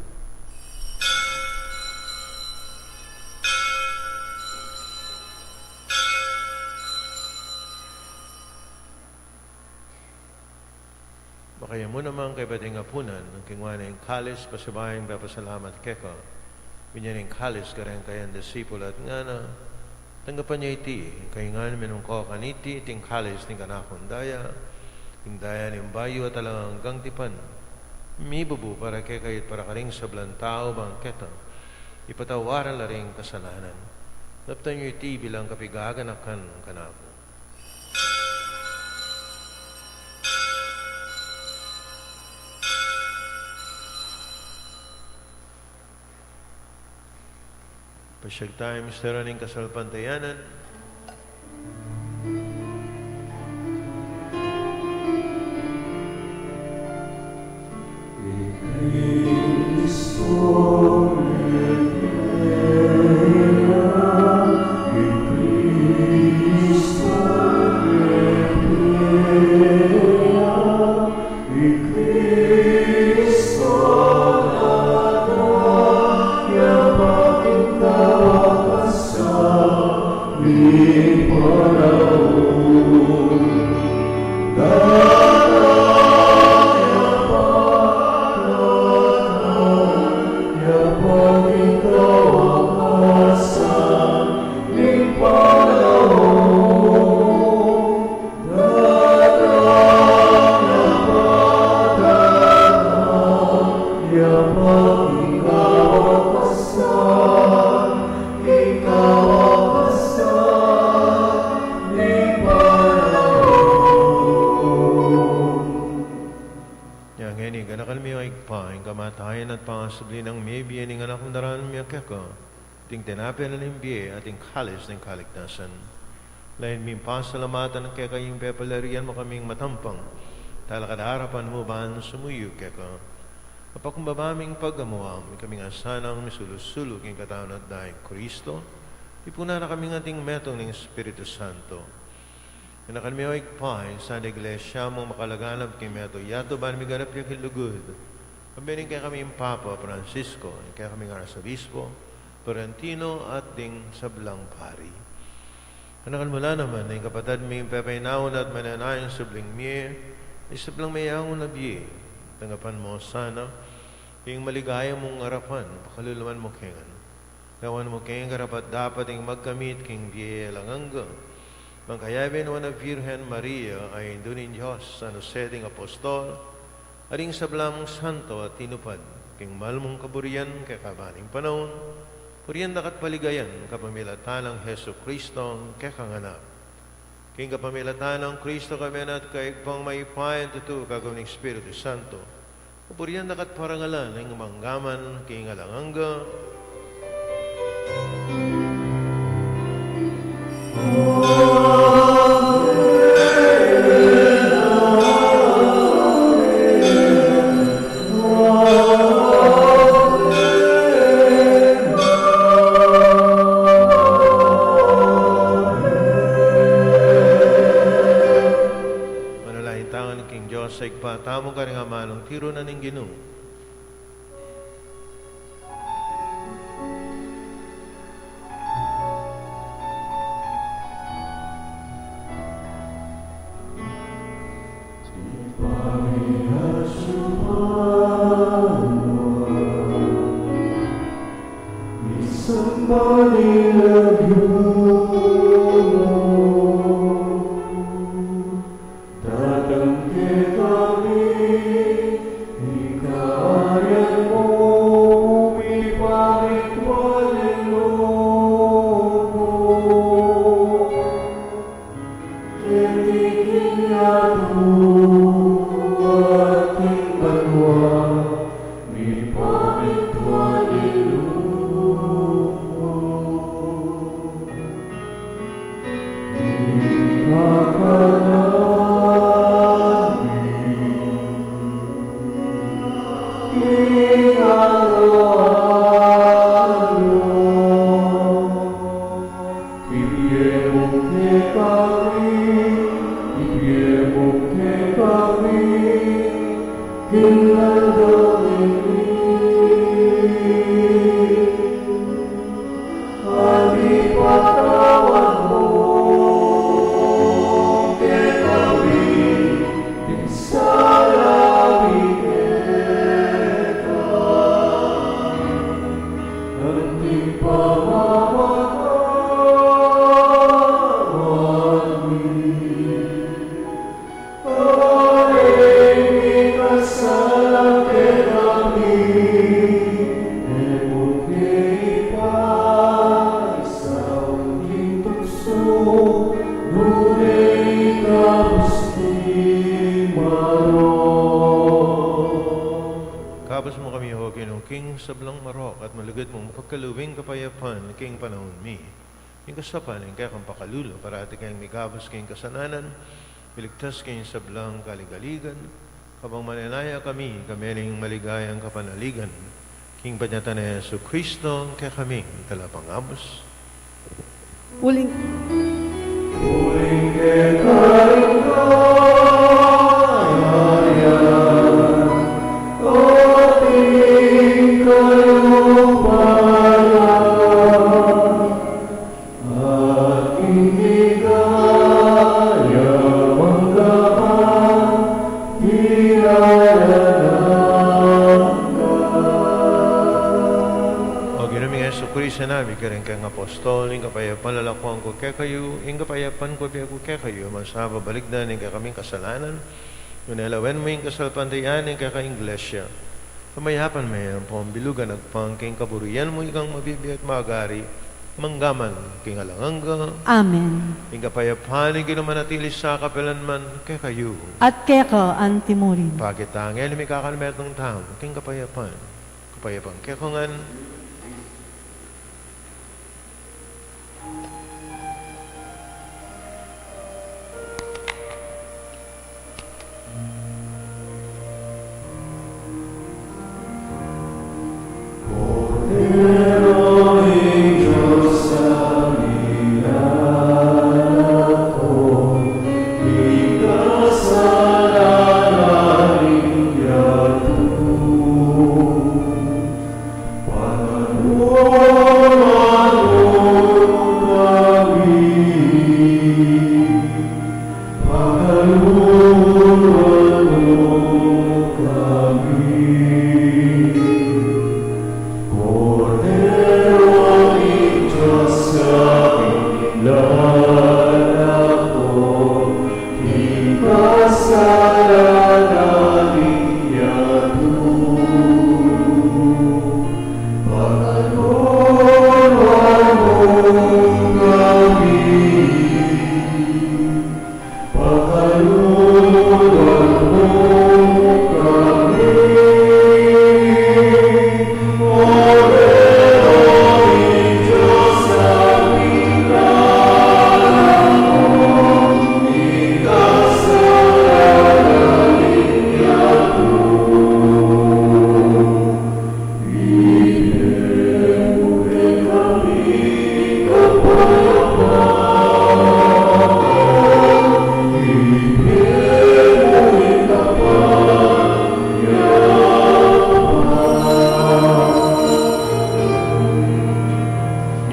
Bakayamu naman kaybat ing apunan, nung kinuan ne ing kalis, pasibayu yang pepasalamat keka, binie ne ing kalis kareng kayang disipul at ngana: Tanggapan ye iti kayu ngan, minum kayu kaniti, iti ing kalis ning kanakung daya, ing daya ning bayu at alang anggang tipan, mibubu para kekayu at para karing sablang tau, bang ketang ipatawaran la ring kasalanan. Daptan yu iti bilang kapaganakan kanaku. Pasiag taya ing misteryu ning kasalpantayanan. Yang ngeni, ganakan mi, o Ibpa, ing Kamatayan at pangasubli nang mie, bie ning Anak mung daraun mi keka, ating tinape na ning bie, ating kalis ning kaligtasan. Lalu ming pasalamatan keka ing pepalarian mu kaming matampang talakad king arapan mu ban sumuyu keka. Apakumbaba ming pagamuan, ikaming asanang misulu-sulu king katawan at daya nang Kristo, ipunan na kaming ating metung ning Espiritu Santo. Ganakan mu, o Ibpa, ing Santa Iglesia mung makalaganap king meto yatu ban miganap ya king lugud, ambe ning kekaming Papa Francisco, ning kekaming Arsobispo Florentino, at ding sablang pari. Ganakan mu la naman ing kapatad ming pepainawa at manenaya king subling mie, ing sablang meangu na bie. Tanggapan mu sana ing maligaya mung arapan, pakalulu mu kami ngan. Gawan mu keng karapat-dapat ing magkamit king bie alang angga, mangkayabe nuan a Virgen Maria, a Indu ning Dios, San Jose ding Apostol, at ding sablang santo a tinupad, king mal mung kaburian keka ban king panaun, purian da ka at paligayan kapamilatan nang Jesucristo, kekang Anak. King kapamilatan nang Kristo, kami na at kaybat mayupayang tutu, kayabe ning Espiritu Santo, purian da ka at parangalan ning mangga man king alang angga. Manalangin tamu king Dios a Ibpa tamu, karing amanung tiru na ning Ginu. Datang kekami ing kayarian mu, mipamintuan ing lub mu, keti king yatu anti king banua. Mipamintuan ing lub mu. Ibie mu kekami, ibie mu kekami, king aldo ngeni. At ipatawad mu kekami ing sala mi keka, anti ing pamamatawad mi kareng mikasala kekami, e mu ke ipaisaul king tuksu, nune ikabus king marok. Ikabus mu kami, O Ginu, king sablang marok, at malugud mung pagkalub ing kapayapan king panaun mi. Ing kasapan ning kekang pakalulu, parati keng mikabus king kasalanan, miligtas king sablang kaligaligan, kabang manenaya kami, kami ning maligayang kapanaligan, king panyatang nang Jesucristo, kekaming talapangabus. Uling. Uling keka ing kayarian, at ing kayupayan, at ing ligaya mangga man king alang angga. O Ginu ming Jesucristo, sinabi mu karing kekang apostol, ing kapayapan lalakuan ku kekayu, ing kapayapan ku ibie ku kekayu, e mu sana balikdan ing kekaming kasalanan, nune lawen mu ing kasalpantayanan ning kekang Iglesia. Pamayapan me ampong bilugan agpang king kaburian mu, ikang mabibie at magari, mangga man king alang angga. Amen. Ing kapayapan ning Ginu manatili sa kapilan man kekayu. At keka antimurin. Pakit tang e, mikakalmetung tamu king kapayapan. Kapayapan kekayu ngan.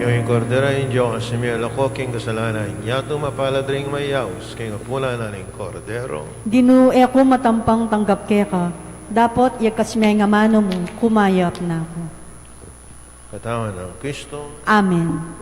Ing Kordero ning Dios, a mialako king kasalanan ning yatu, mapalad ring mayaus king apunan ning Kordero. Ginu, e ku matampang tanggap keka, dapot yagkas me ing amanu mu, kumayap na ku. Katawan nang Kristo. Amen.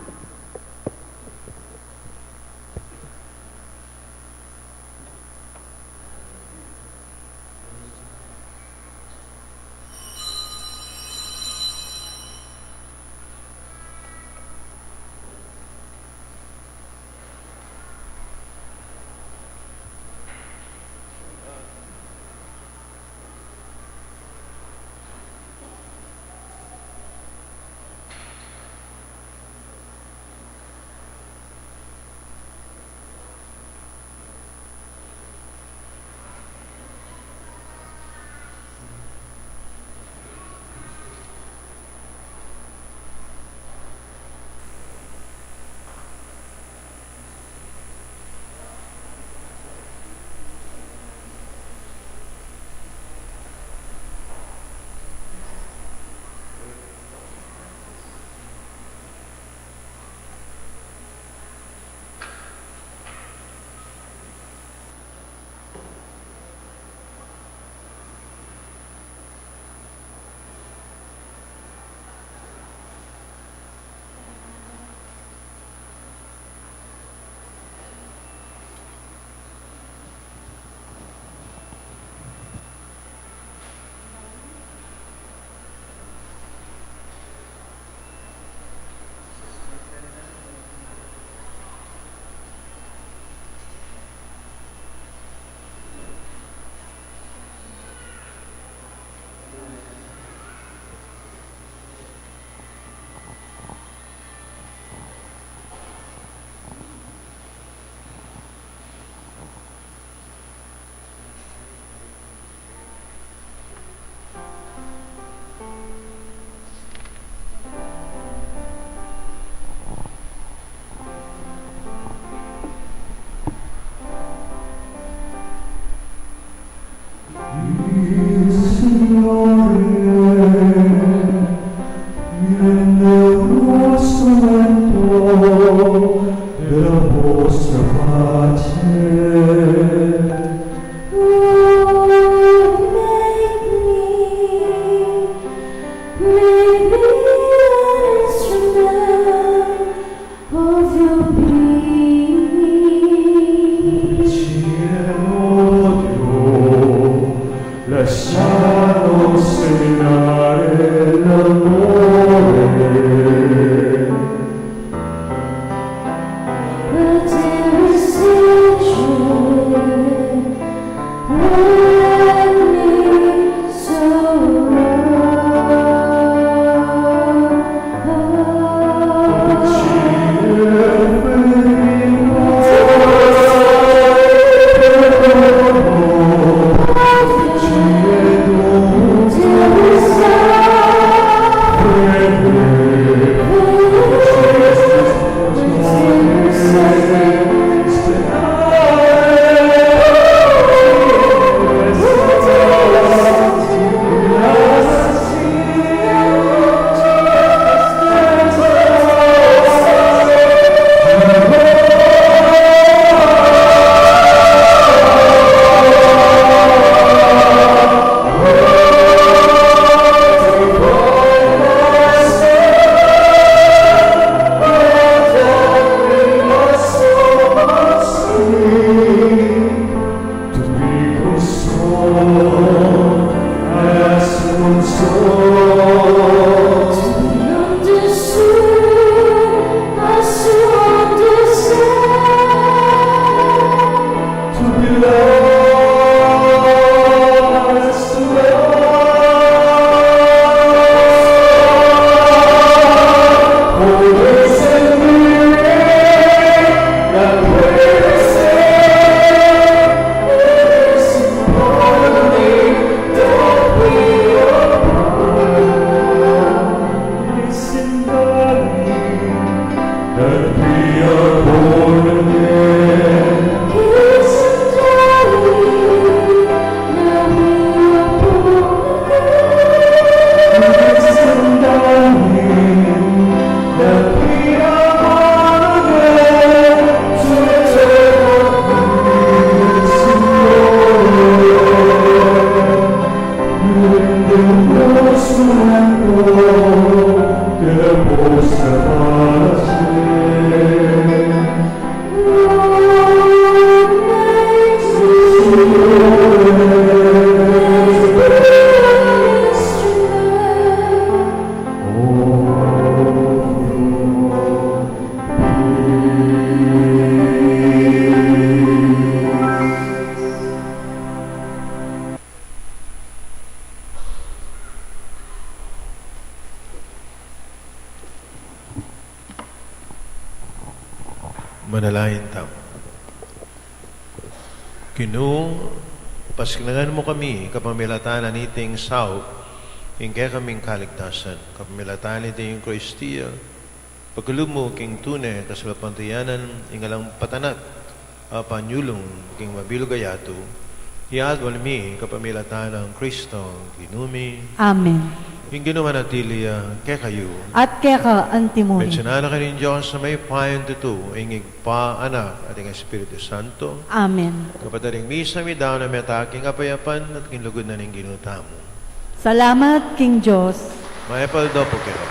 Lord, make me, make me an instrument of your peace. Lasciamoci seminare l'amore. Manalangin tamu. Ginu, pasaklangan mu kami kapamilatan na niting saup king kekaming kaligtasan, kapamilatan niting Eukaristia, pakalub mu king tune kasalapantayanan ing alang patanat a panyulung king mabilug a yatu, iyaduan mi kapamilatan nang Kristo Ginu mi. Amen. Ing Ginu manatili ya kekayu. At keka antimurin. Mensahan na kayu ning Dios a mayupayang tutu, ing Ibpa, Anak, at ing Espiritu Santo. Amen. Kapatad, ing misa meyari na, mete king kapayapan at king lugud na ning Ginu tamu. Salamat king Dios. Mayap a aldo pu kekayu.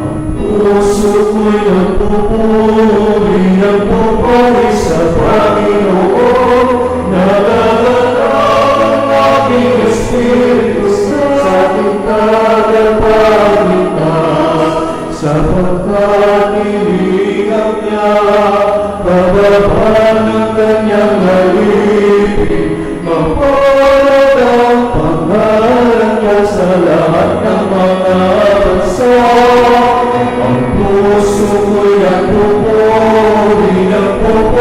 Ang puso ko'y nagpupuri, nagpupuri sa Panginoon. Naglalarawan ang aking espiritu sa ating tagapagligtas. Sapagkat tinanggap niya kababa ng kanyang alipin, mapalad ang pangalan niya sa lahat ng mga bansa. Ang puso ko'y nagpupuri, nagpupuri